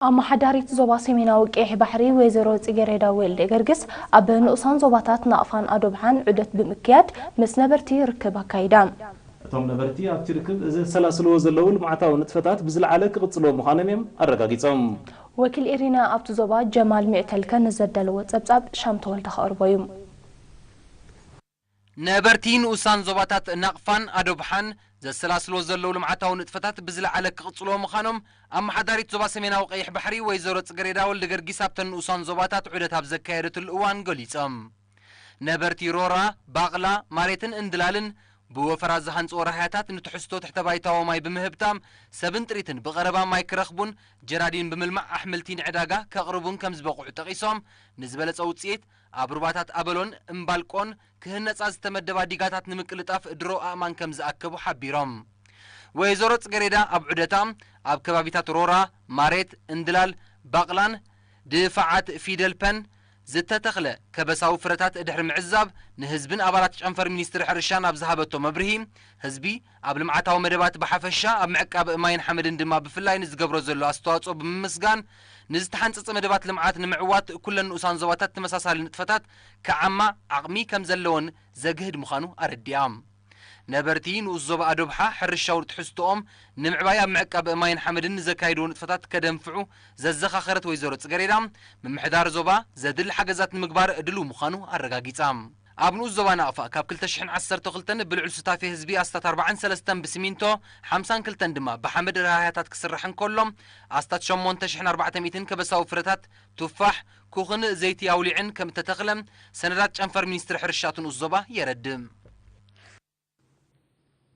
ኣመሓዳሪት ዞባ ሰሜናዊ ቀይሕ ባሕሪ ወይዘሮ ጽጌሬዳ ወልደ ገርግስ ኣብ ንኡሳን ዞባታት ናቕፋን ኣዶብሓን ዑደት ብምክያድ ምስ ነበርቲ ርክብ ኣካይዳ። እቶም ነበርቲ ኣብቲ ርክብ ዘሰላስልዎ ዘለዉ ልምዓታዊ ንጥፈታት ብዝለዓለ ክቕጽልዎ ምዃኖም እዮም ኣረጋጊጾም። ወኪል ኤሪና ኣብቲ ዞባ ጀማል ሚዕተልከ ንዘዳለዎ ጸብጻብ ሻም ተወልደ ከቕርቦ እዩ። ነበርቲ ንኡሳን ዞባታት ናቕፋን ኣዶብሓን ዘሰላስልዎ ዘለዉ ልምዓታዊ ንጥፈታት ብዝለዓለ ክቕጽልዎ ምዃኖም ኣመሓዳሪት ዞባ ሰሜናዊ ቀይሕ ባሕሪ ወይዘሮ ጽገሬዳ ወልደገርጊስ ኣብተን ንኡሳን ዞባታት ዑደት ኣብ ዘካየደትሉ እዋን ገሊጾም። ነበርቲ ሮራ፣ ባቕላ፣ ማሬትን እንድላልን ብወፈራ ዝሃንጽዎ ራህያታት ንትሕዝቶ ትሕተ ባይታዊ ማይ ብምህብታም ሰብን ጥሪትን ብቐረባ ማይ ክረኽቡን ጀራዲን ብምልማዕ ኣሕምልቲ ንዕዳጋ ከቕርቡን ከም ዝበቕዑ ጠቒሶም፣ ንዝበለጸ ውጽኢት ኣብ ሩባታት ኣበሎን እምባልቆን ክህነጻ ዝተመደባ ዲጋታት ንምቅልጣፍ ድሮ ኣእማን ከም ዝኣከቡ ሓቢሮም። ወይዘሮ ጽገሬዳ ኣብ ዑደታ ኣብ ከባቢታት ሮራ፣ ማሬት፣ እንድላል፣ ባቕላን ድፋዓት ፊደልፐን ዝተተኽለ ከበሳዊ ፍረታት ድሕሪ ምዕዛብ ንህዝብን ኣባላት ጨንፈር ሚኒስትሪ ሕርሻን ኣብ ዝሃበቶ መብርሂ፣ ህዝቢ ኣብ ልምዓታዊ መደባት ብሓፈሻ ኣብ ምዕቃብ ማይን ሓመድን ድማ ብፍላይ ንዝገብሮ ዘሎ ኣስተዋፅኦ ብምምስጋን ንዝተሓንፀፀ መደባት ልምዓት ንምዕዋት ኩለን ንኡሳን ዞባታት ተመሳሳሊ ንጥፈታት ክዓማ ዓቕሚ ከም ዘለወን ዘግህድ ምዃኑ ኣረዲኣ። ነበርቲ ንኡስ ዞባ ኣዶብሓ ሕርሻዊ ትሕዝቶኦም ንምዕባይ ኣብ ምዕቃብ ማይን ሓመድን ንዘካይድዎ ንጥፈታት ከደንፍዑ ዘዘኻኸረት ወይዘሮ ጽገሬዳ፣ ምምሕዳር ዞባ ዘድሊ ሓገዛት ንምግባር ድሉው ምዃኑ ኣረጋጊጻ። ኣብ ንኡስ ዞባ ናቕፋ ካብ ክልተ ሽሕን ዓሰርተ ክልተን ብልዑል ሱታፌ ህዝቢ ኣስታት ኣርባዓን ሰለስተን ብሲሚንቶ፣ ሓምሳን ክልተን ድማ ብሓመድ ራህያታት ክስራሕ እንከሎ፣ ኣስታት ሸሞንተ ሽሕን ኣርባዕተ ሚእትን ከበሳዊ ፍረታት ቱፋሕ፣ ኩኽን ዘይቲ ኣውሊዕን ከም እተተኽለ ሰነዳት ጨንፈር ሚኒስትሪ ሕርሻ እቲ ንኡስ ዞባ የረድእ።